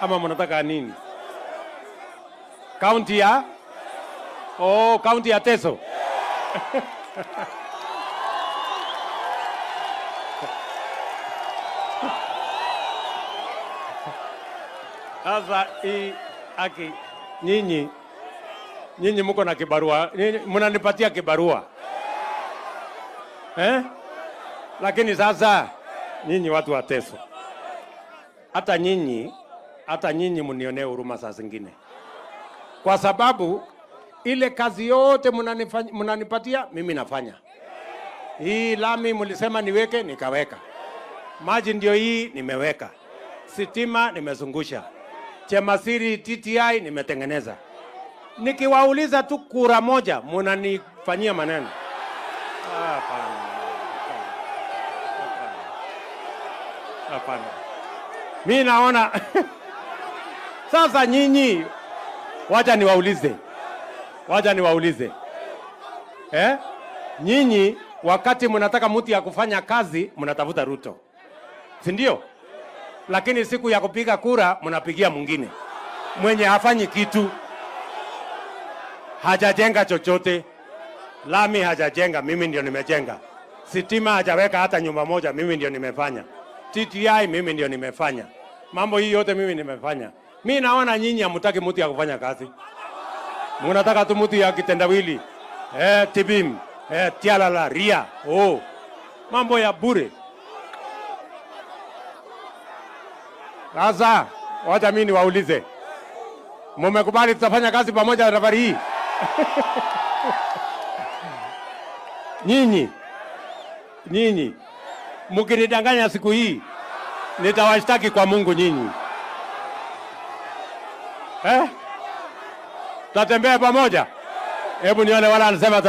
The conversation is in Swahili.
Ama mnataka nini? Kaunti ya, oh, kaunti ya Teso. Sasa hii aki nyinyi mko na kibarua, nyinyi mnanipatia kibarua, eh? Lakini sasa nyinyi watu wa Teso, hata nyinyi mnionee huruma saa zingine, kwa sababu ile kazi yote mnanipatia mimi nafanya. Hii lami mlisema niweke, nikaweka. Maji ndio hii nimeweka, sitima nimezungusha, Chemasiri TTI nimetengeneza. Nikiwauliza tu kura moja, munanifanyia maneno. Hapana, hapana, hapana. Mi naona sasa nyinyi, wacha niwaulize, wacha niwaulize, eh? Nyinyi wakati mnataka mtu ya kufanya kazi mnatafuta Ruto, si ndio? Lakini siku ya kupiga kura mnapigia mwingine mwenye hafanyi kitu, hajajenga chochote, lami hajajenga, mimi ndio nimejenga. Sitima hajaweka hata nyumba moja, mimi ndio nimefanya. TTI mimi ndio nimefanya. Mambo hii yote mimi nimefanya. Mi naona nyinyi hamtaki mtu ya kufanya kazi, munataka tu mtu ya kitendawili, tibim, tialala ria, oh, mambo ya bure. Sasa wacha mimi niwaulize, mumekubali tutafanya kazi pamoja safari hii? Nyinyi mkinidanganya siku hii nitawashtaki kwa Mungu nyinyi, eh? Tatembea pamoja? Hebu nione wala anasema.